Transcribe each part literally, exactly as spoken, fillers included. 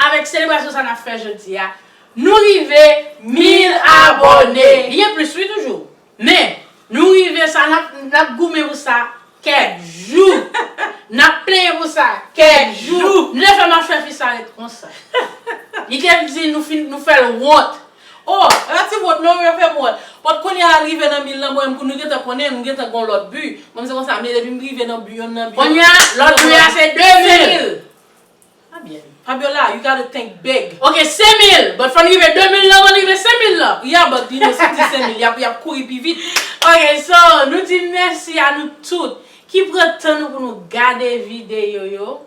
Avèk selebrasyon sa n ap fè jodi a, nou rive mil abòne. Li gen plis wi toujou. Men, nou rive sa, n ap, n ap goumen pou sa kèk jou. N ap plenyen pou sa kèk jou. Nou te fè machwè fi sa ret konsa. Li te di nou fin, nou fè l wont. Oh, la ti wont non, yo fè m wont. But kounye a rive nan mil lan, mwen menm kou nou gentan konnen, nou gentan gon lòt bi. Mwen se konsa, men depi m rive nan bi, yon nan bi. Kounye a, lòt bi a se de mil. Abyen. Fabiola, you gotta think big. Ok, senk mil. But fò n rive de mil lan, fò n rive senk mil lan. Yeah, but you know, si w di senk mil, y ap, y ap kouri pi vit. Ok, so, nou di mèsi a nou tout ki pran tan nou pou nou gade videyo yo,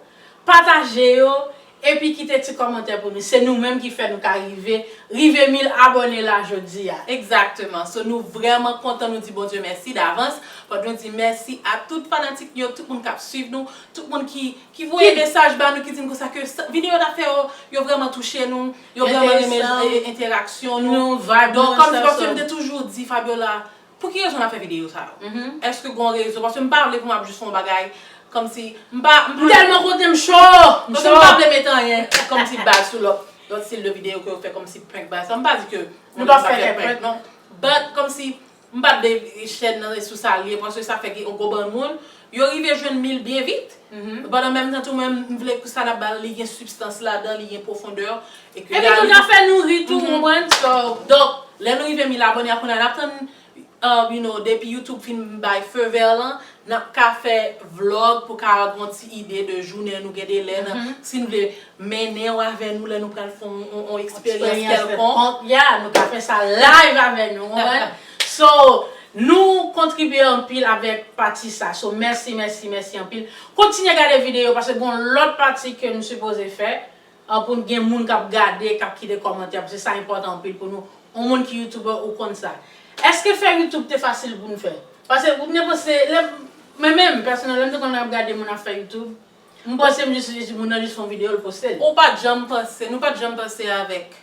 pataje yo, epi kite ti kòmantè pou nou. Se nou menm ki fè nou ka rive, rive mil abòne la jodi a. Exactement. So, nou vrèman kontan, nou di Bondye mèsi davans. But nou di mèsi a tout fanatik yo, tout moun k ap swiv nou, tout moun ki, ki voye mesaj ba nou, ki di n konsa ke sa- videyo n ap fè yo, yo vrèman touche nou, yo vrèman renmen entèraksyon nou. Donk, kòm se paske m te toujou di, Fabiola, pou ki rezon n ap fè videyo sa yo? Èske gon rezon? Paske m pa vle pou m ap jis fè yon bagay kòmsi m pa, m pa tèlman kontan, m cho. Paske m pa vle mete anyen kòmsi baz sou lòt, lòt stil de videyo ke yo fè kòmsi prank baz. Sa m pa di ke nou pa fè prank non. But kòmsi m pa t vle chèn nan sou sa l ye, paske sa fè gen yon gwo bann moun, yo rive jwenn mil byen vit. But an menm tan tou, mwen, m vle pou sa n ap ba l, li gen sibstans ladan, li gen pwofondè. Epi tou, n ap fè nou ri tou, konprann? So, donk, lè nou rive mil abòne a, kounye a n ap tann, uh, you know, depi YouTube fin bay feu vert lan, n ap ka fè vlog pou ka gon ti ide de jounen nou gen de lè nan, si n vle mennen w avè nou lè nou pral fè yon, yon, yon eksperyans kèlkonk. Ya, nou ka fè sa live avè nou, konprann? So, nou kontribye anpil avèk pati sa. So, mèsi, mèsi, mèsi anpil. Kontinye gade videyo, paske gon lòt pati ke nou sipoze fè, an, pou n gen moun k ap gade, k ap kite kòmantè, paske sa enpòtan anpil pou nou. Yon moun ki youtubè, ou konn sa. Èske fè YouTube te fasil pou n fè? Paske ou te panse, lè, mwen menm, pèsonèl, lè m te konn ap gade moun ap fè YouTube, m panse m jis, jis moun nan jis fè yon videyo, l poste l. Ou pa t janm panse, nou pa t janm panse avèk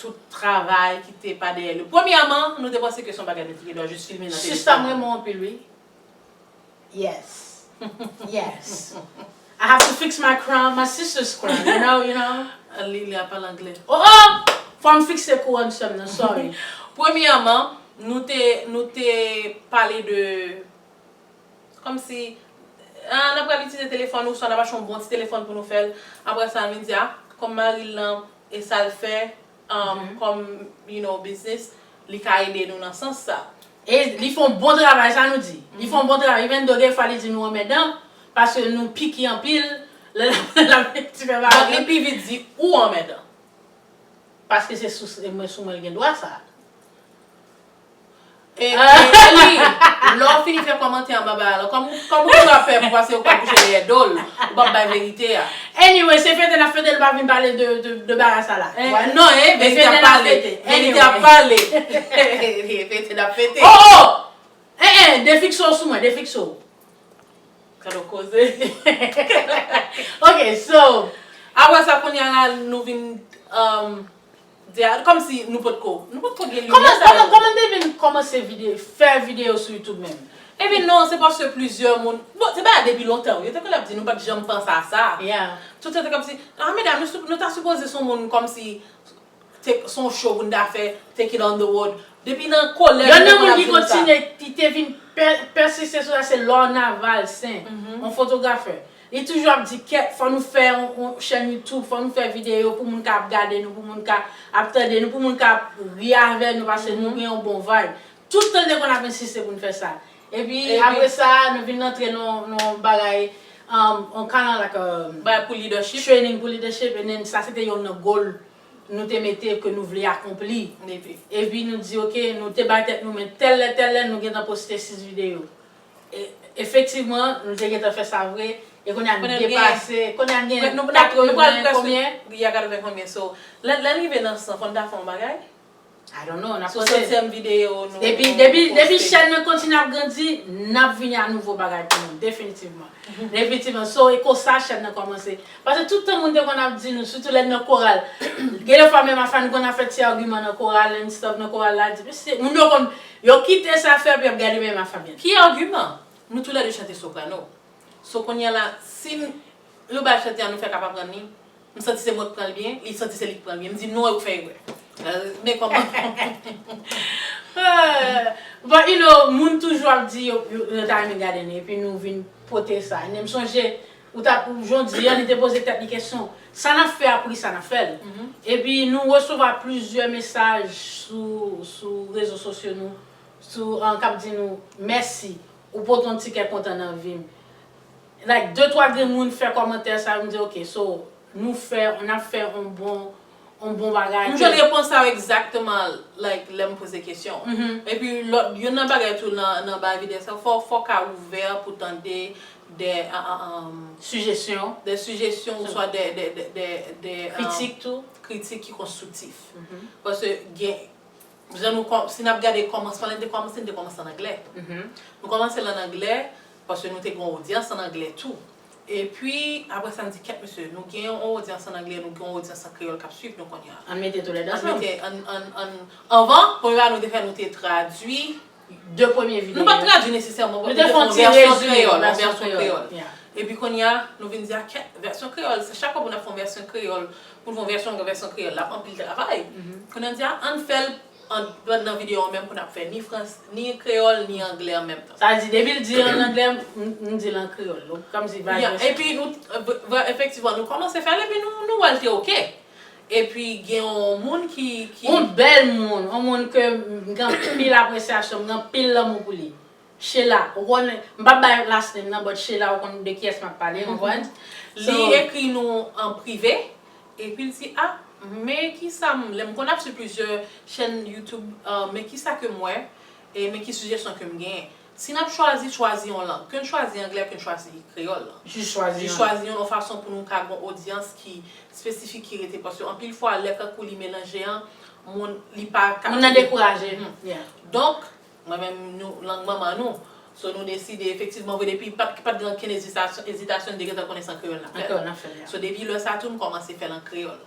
tout travay ki te pa dèyè li. Premyèman, nou te panse ke se yon bagay nou te gen dwa jis filme nan telefòn. Sista, m renmen w anpil, wi. Yes. Yes. I have to fix my crown, my sister's crown, you know, you know. Li, li ap pale anglè. Oh, oh! Fò m fikse kouwòn sè m nan, sorry. Premyèman, nou te, nou te pale de kòmsi, ah, n ap pral itilize telefòn nou, swa n ap achte yon bon ti telefòn pou nou fè l. Apre sa, nou di, ah, kòm mari l lan, e sa l fè, um, kòm, you know, business, li ka ede nou nan sans sa. E li fè yon bon travay, sa nou di. Li fè yon bon travay. Even though defwa li di nou anmèdan, paske nou piki anpil, lè l ap, lè l ap ti fè bagay. Donk, li pi vit di ou anmèdan. Paske se sou, e mwen sou mwen l gen dwa sa. E, e, e li, lè w fini fè kòmantè anba bagay la, kòm, kòm ou gen dwa pè pou pase yo pral kouche dèyè do l, ou p ap bay verite a. Anyway, se fete n ap fete, nou pa vin pale de, de, de bagay sa la. Eh, non, eh, verite ap pale. Verite ap pale. Verite n ap fete. Oh, oh! Eh, eh, defikse w sou mwen, defikse w. Gade yon koze. Ok, so. Apre sa, kounye a la, nou vin, um, di a, kòmsi nou potko, nou potko gen limyè sa yo. Kòman, kòman, kòman te vin kòmanse videyo, fè videyo sou YouTube menm? Epi non, se paske plizyè moun, bon, se bagay depi lontan, wi. Yo te konn ap di nou pa t janm panse a sa. Yeah. Tout se te kòmsi, ah, medam, nou, nou ta sipoze se yon moun kòmsi, se yon show pou n ta fè, take it on the road. Depi nan kolèj, yo te konn ap di nou sa. Yonn nan moun ki kontinye, ki te vin pè-, pèsiste sou sa, se Lorna Valcin, yon fotografè. Li toujou ap di, kèt, fò nou fè yon, yon chèn YouTube, fò nou fè videyo pou moun ka ap gade nou, pou moun ka ap tande nou, pou moun ka ap ri avè nou, paske nou gen yon bon vibe. Tout tan li te konn ap ensiste pou n fè sa. Epi, apre sa, nou vin antre nan, nan bagay, um, on kind of like a, bagay pou leadership, training pou leadership, and then sa se te yonn nan goal nou te mete ke nou vle akonpli. Epi. Epi nou di, ok, nou te bay tèt nou, men tèl lè, tèl lè, nou gentan poste sis videyo. E, efektivman, nou te gentan fè sa vre. E kounye a n depase, kounye a n gen katreven konbyen? Ya katreven konbyen. So, lè, lè n rive nan san, fò n ta fè yon bagay. I don't know, n ap panse. Sou santyèm videyo nou, depi, nou depi, depi poste. Chèn nan kontinye ap grandi, n ap vini a nouvo bagay pou nou, definitivman. Definitivman. So, e konsa chèn nan kòmanse. Paske tout tan moun te konn ap di nou, sitou lè n nan koral. Gen de fwa menm afè nou konn ap fè ti agiman nan koral and stuff nan koral la, di, mesye, moun yo konn, yo kite sa fè, epi y ap gade menm afè byen. Ki agiman? Nou toulède chante soprano. So, kounye a la, si n, yo bay chante a, nou fèk ap aprann li. M santi se mwen k pran l byen, li santi se li k pran l byen. M di, "Non, ou fè erè." Men kòman? Ah, but you know, moun toujou ap di yo, yo, yo ta renmen gade nou, epi nou vin pote sa. Men m sonje, ou ta, ou jodi an, li te poze tèt li kesyon, sa n ap fè a, poukisa n ap fè l? Epi nou resevwa plizyè mesaj sou, sou rezo sosyo nou, sou, an, k ap di nou, "Mèsi, ou pote yon ti kè kontan nan vi m." Like, de twa grenn moun fè kòmantè sa, m di, "Ok, so, nou fè, n ap fè yon bon, yon bon bagay." M jwenn repons sa yo egzakteman, like, lè m poze kesyon. Epi, lòt, youn nan bagay tou nan, nan bay videyo sa, fò, fò w ka ouvè pou tande de, a, a, a, Sijesyon. de sijesyon, oswa de, de, de, de, de, a, Kritik tou. kritik ki konstriktif. Paske gen, jan nou kò-, si n ap gade kòmansman, lè n te kòmanse, n te kòmanse an anglè. Nou kòmanse l an anglè, paske nou te gen yon odyans an anglè tou. Epi, apre sa, n di, "Kèt, mesye, nou gen yon odyans an anglè, nou gen yon odyans an kreyòl k ap swiv nou kounye a." Ann mete tou lè de ansanm. Ann mete, ann, ann, ann, anvan, premye bagay nou te fè, nou te tradui. De premye videyo. Nou pa t tradui nesesèman, bon, Nou te fè yon ti vèsyon rezime, kreyòl, yon vèsyon vèsyon kreyòl. Kreyòl. Yeah. Epi kounye a, nou vin di, "A, kèt, vèsyon kreyòl, se chak fwa pou n ap fè yon vèsyon kreyòl, pou n fè yon vèsyon, yon vèsyon kreyòl, l ap anpil travay." Kounye a, n di, "A, ann fè l an, nan videyo an menm pou n ap fè ni frans-, ni kreyòl, ni anglè an menm tan." Sa di, depi l di an anglè, m, m di l an kreyòl. Donk, kòmsi va Yeah, epi nou, vre, vre, efektivman, nou kòmanse fè l, epi nou, nou wè l te oke. Epi gen yon moun ki, ki Yon bèl moun, yon moun ke m gen anpil apresyasyon, m gen anpil lanmou pou li. Sheila, ou konnen, m p ap bay last name nan, but Sheila, ou konn de kiyès m ap pale, ou konprann? Li ekri nou an prive, epi l di, "A, men kisa m, lè m konn ap swiv plizyè chèn YouTube, ah, men kisa ke m wè, e men ki sijesyon ke m genyen. Si n ap chwazi, chwazi yon lang. Ke n chwazi anglè, ke n chwazi kreyòl. Jis chwazi Jis yon. Chwazi yon, yon fason pou nou ka gen yon odyans ki espesifik ki rete." Paske anpil fwa, lè kankou li melanje an, moun, li pa ka. Moun nan dekouraje. Yeah. Donk, mwen menm, nou, lang manman nou. So, nou deside, efektivman, vre, depi pa t, pa t gen okenn ezitasyon, ezitasyon, nou te gentan konnen se an kreyòl n ap fè l. An kreyòl n ap fè l, yeah. So, depi lè sa tou, nou kòmanse fè l an kreyòl.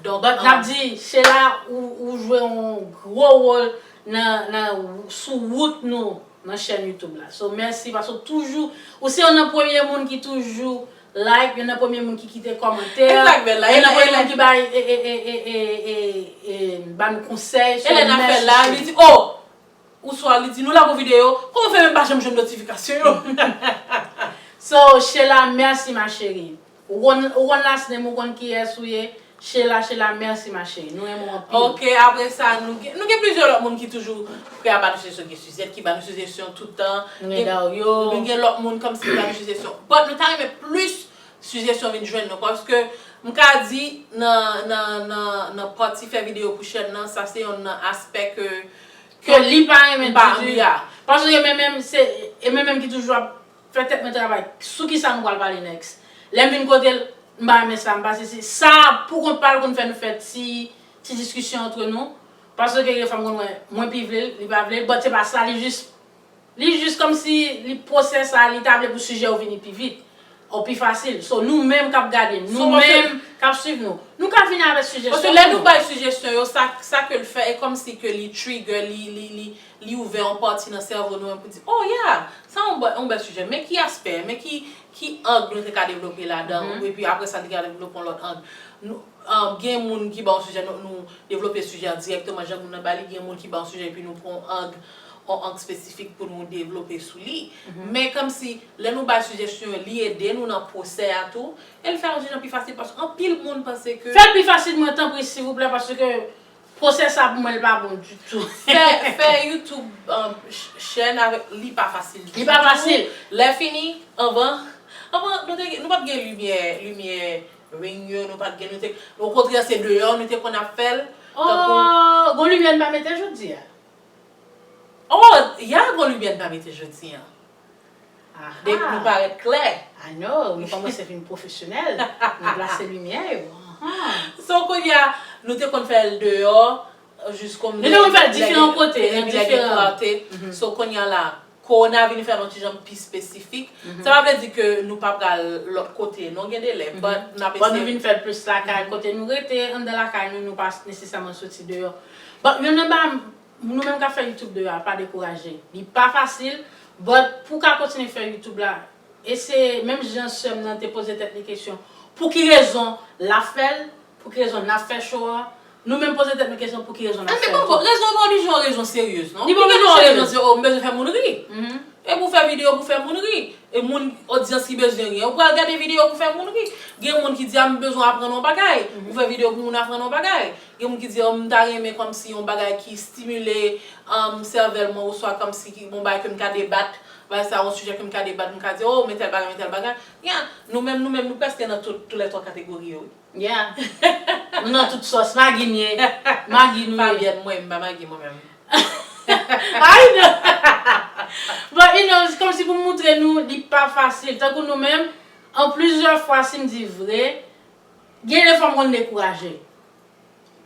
Donk, But n ap di, Sheila, ou, ou jwe yon gwo wòl nan, nan, sou wout nou nan chèn YouTube la. So, mèsi, paske w toujou, ou se youn nan premye moun ki toujou like, youn nan premye moun ki kite kòmantè, E sa k bèl la, youn e nan lè, e premye lè, moun ki bay, e, e, e, e, e, e, ba nou konsèy, so, e lè n ap fè mèsi, live, li Sheila. Di, "Oh!" Oswa li di, "Nou la pou videyo, kòman w fè menm pa janm jwenn notifikasyon yo?" So, Sheila, mèsi, ma chérie. Ou konn, ou konn last name, ou konn kiyès ou ye. Sheila, Sheila, mèsi, ma chérie. Nou renmen w anpil. Ok, apre sa, nou gen, nou gen plizyè lòt moun ki toujou prè a ba nou sijesyon, gen Suzette ki ba nou sijesyon tout tan. Nou gen Dario. Nou gen lòt moun kòmsi ki ba nou sijesyon. But nou ta renmen plis sijesyon vin jwenn nou, paske m ka di nan, nan, nan, nan pati fè videyo pou chèn nan, sa se yonn nan aspè ke, Ke li pa renmen m pa, ditou. Yeah. Paske e mwen menm, se, e mwen menm ki toujou ap fè tèt mwen travay. Sou kisa nou pral pale next? Lè m vin kote l, m pa renmen sa, m pa sesi. Sa, pou kont pa l konn fè nou fè ti, ti diskisyon antre nou. Paske gen fwa m konn wè, mwen pi vle l, li pa vle l, but se pa sa, li jis, li jis kòmsi li pwosè sa, li ta vle pou sijè yo vini pi vit, ou pi fasil. So, nou menm k ap gade, So, nou paske menm k ap swiv nou, nou ka vini avèk sijesyon Paske lè nou nou. Bay sijesyon yo, sa, sa ke l fè, e kòmsi ke li trigger, li, li, li, li ouvè yon pati nan sèvo nou an pou di, "Oh yeah, sa yon bèl, yon bèl sijè, men ki aspè, men ki, ki ang nou te ka devlope ladan, epi apre sa, nou te ka devlope yon lòt ang." Nou, ah, gen moun ki ba yon sijè, nou, nou devlope sijè an dirèkteman, jan moun nan ba li, gen moun ki ba yon sijè, epi nou pran yon ang, yon ang espesifik pou nou devlope sou li. Men kòmsi, lè nou bay sijesyon yo, li ede nou nan pwosè a tou, e l fè yon ti jan pi fasil, paske anpil moun panse ke Fè l pi fasil, mwen, tanpri, silvouplè, paske pwosè sa pou mwen, li pa bon ditou. Fè, fè YouTube, um, ch-, chèn avèk, li pa fasil ditou. Li pa fasil. Lè fini, anvan, anvan, nou te, nou pa t gen limyè, limyè ring yo, nou pa t gen, nou te, okontrè, se deyò nou te konn ap fè l. Tankou Oh, gon limyè n pa mete jodi a. Oh, ya gon limyè n pa mete jodi an. Aha. Depi nou parèt klè. I know, nou kòmanse vin pwofesyonèl. Nou plase limyè yo. Aha. So, kounye a, nou te konn fè l deyò, jis kòm Nou te konn fè l lè diferan gen kote, lè nan gen diferan. Klate. So, kounye a la, kowona vin fè l yon ti jan pi espesifik. Sa pa vle di ke nou pa pral lòt kote, non, gen de lè, but n ap Bon, nou eseye. Vin fè l plis lakay, kote nou rete, anndan lakay nou, nou pa nesesèman soti deyò. Bon, youn nan ba, nou menm k ap fè YouTube deyò a, pa dekouraje. Li pa fasil, but pou w ka kontinye fè YouTube la, e se menm jan sè m nan te poze tèt li kesyon, Pou ki rezon l ap fè l? Pou ki rezon n ap fè show a? Nou menm poze tèt nou kesyon pou ki rezon n ap fè l tou. Rezon pa oblije yon rezon serye, non. Li pa oblije yon rezon serye, oh, m bezwen fè moun ri. E pou fè videyo pou fè moun ri. E moun, odyans ki bezwen ri. Ou pral gade videyo pou fè moun ri. Gen moun ki di, a, m bezwen aprann yon bagay. Ou fè videyo pou moun aprann yon bagay. Gen moun ki di, oh, m ta renmen kòmsi yon bagay ki stimile, um, sèvèl mwen, oswa kòmsi ki, yon bagay ke m ka debat, bagay sa, yon sijè ke m ka debat, m ka di, oh, men tèl bagay, men tèl bagay. Ya, nou menm, nou menm, nou prèske nan tout, toulètwa kategori yo, wi. Yeah. Nou nan tout sòs. Magi n ye. Magi nou ye. Fabienne, mwen, m pa magi mwen menm. Ay, non. Bon, you know, se kòmsi pou m montre nou, li pa fasil. Tankou nou menm, an plizyè fwa, si m di vre, gen de fwa m konn dekouraje.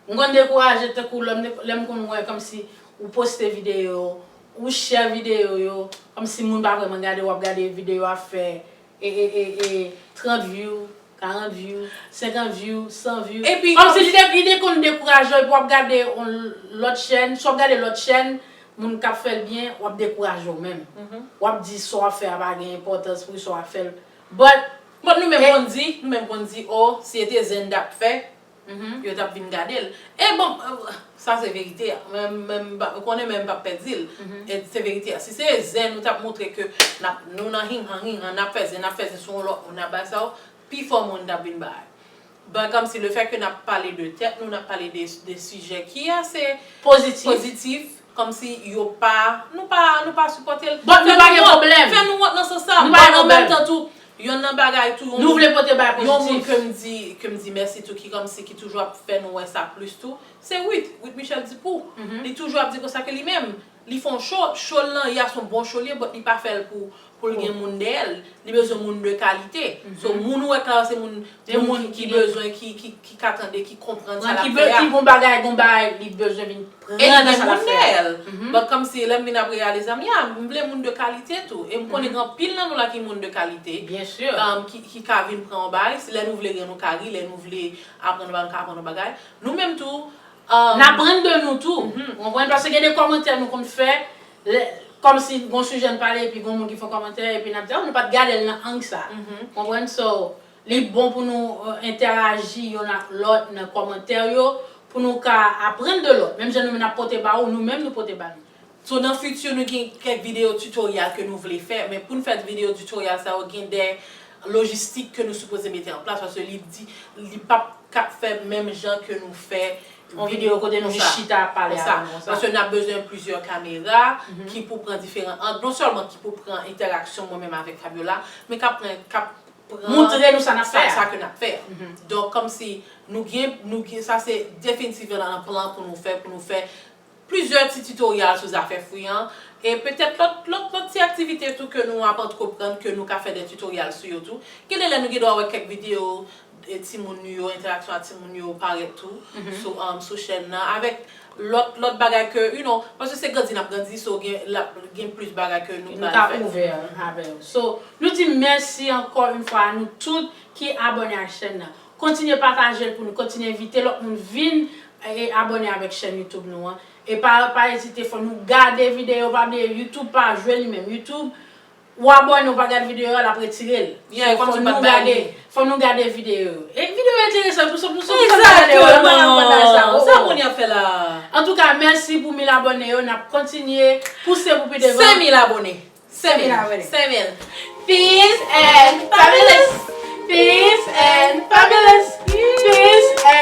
M konn dekouraje, tankou lè m, lè m konn wè kòmsi ou poste videyo, ou share videyo yo, kòmsi moun pa vrèman gade, w ap gade videyo ap fè e, e, e, e, trant view, karant view, senkant view, san view. Epi, kòmsi li te, li te konn dekouraje w, epi w ap gade yon lòt chèn, si w ap gade lòt chèn, moun k ap fè l byen, w ap dekouraje w menm. W ap di sa w ap fè a pa gen enpòtans pou ki sa w ap fè l. But, but nou menm konn di, nou menm konn di, oh, si se te zen t ap fè, yo t ap vin gade l. E bon, sa se verite a. Mwen, mwen, m pa, ou konnen, men m p ap pèdi l. E se verite a. Si se zen nou t ap montre ke n ap, nou nan hinhan, hinhan, n ap fè zen, n ap fè zen sou yon lòt moun, n ap bay sa yo, pifò moun t ap vin bay. But kòmsi le fè ke n ap pale de tèt nou, n ap pale de, de sijè ki ase pozitif, pozitif, kòmsi yo pa, nou pa, nou pa sipòte l. But nou pa gen pwoblèm. Fè nou wont nan sans sa. Nou pa gen pwoblèm. But an menm tan tou, yonn nan bagay tou, yon moun, nou vle pote bagay pozitif. Yon moun ke m di, ke m di mèsi tou, ki kòmsi ki toujou ap fè nou wè sa plis tou, se Wit. Wit Michel Dipou. Li toujou ap di konsa ke li menm, li fè yon show, show l lan, ya, se yon bon show li ye, but li pa fè l pou, pou l gen moun dèyè l. Li bezwen moun de kalite. So, moun ou wè k la, se moun, moun ki, ki bezwen, ki, ki, ki ka tande, ki konprann sa l ap fè a. Ki gon bagay, gon bagay, li bezwen vin pran nan sa l ap fè a. E li gen moun dèyè l. But kòmsi lè m vin ap reyalize m, ya, m vle moun de kalite tou. E m konnen gen anpil nan nou la ki moun de kalite. Byen si. Um, ki, ki ka vin pran yon bagay. Si lè nou vle ri, nou ka ri. Lè nou vle aprann yon bagay, nou ka aprann yon bagay. Nou menm tou, um, n aprann de nou tou. Ou konprann? Paske gen de kòmantè nou konn fè, lè, kòmsi gon sijè n pale, epi gon moun ki fè yon kòmantè, epi n ap di, oh, nou pa t gade l nan ang sa. Ou konprann? So, li bon pou nou, euh, entèyaji youn ak lòt nan kòmantè yo, pou nou ka aprann de lòt. Menm jan nou menm n ap pote ba ou, nou menm nou pote ba nou. So, nan fiti, nou gen kèk videyo tutorial ke nou vle fè, men pou n fè videyo tutorial sa yo, gen de lojistik ke nou sipoze mete an plas, paske li di, li p ap kab fè menm jan ke nou fè yon videyo kote nou jis chita ap pale avè nou konsa. Paske n ap bezwen plizyè kamera ki pou pran diferan ang, non sèlman ki pou pran entèraksyon mwen menm avèk Fabiola, men k ap pran, k ap pran montre nou sa n ap fè a. Sa, sa ke n ap fè a. Donk, kòmsi nou gen, nou gen, sa se definitivman nan plan pou nou fè, pou nou fè plizyè ti tutorial sou zafè fwi an. E petèt lòt, lòt, lòt ti aktivite tou ke nou ap antreprann, ke nou ka fè de tutorial sou yo tou. Gen de lè nou gen dwa wè kèk videyo, e, timoun nou yo, entèraksyon ak timoun yo parèt tou sou, um, sou chèn nan. Avèk lòt, lòt bagay ke, you know, paske se grandi n ap grandi, so gen, l ap, gen plis bagay ke nou pral fè. Nou ka ouvè avè yo. So, nou di mèsi ankò yon fwa a nou tout ki abòne ak chèn nan. Kontinye pataje l pou nou, kontinye envite lòt moun vin e abòne avèk chèn YouTube nou an. E pa, pa ezite, fò nou gade videyo, pa bliye YouTube pa jwe li menm. YouTube, ou abòne, ou pa gade videyo a, l ap retire l. So, fò nou gade, fò nou gade videyo yo. E videyo enteresan, pou sa, pou sa, pou sa nou gade yo, nou pa nan bagay sa. Sa moun y ap fè la. Antouka, mèsi pou mil abòne yo, n ap kontinye pouse pou pi devan. Senk mil abòne. Senk mil abòne. Senk mil. Peace and fabulous. Peace and fabulous. Peace and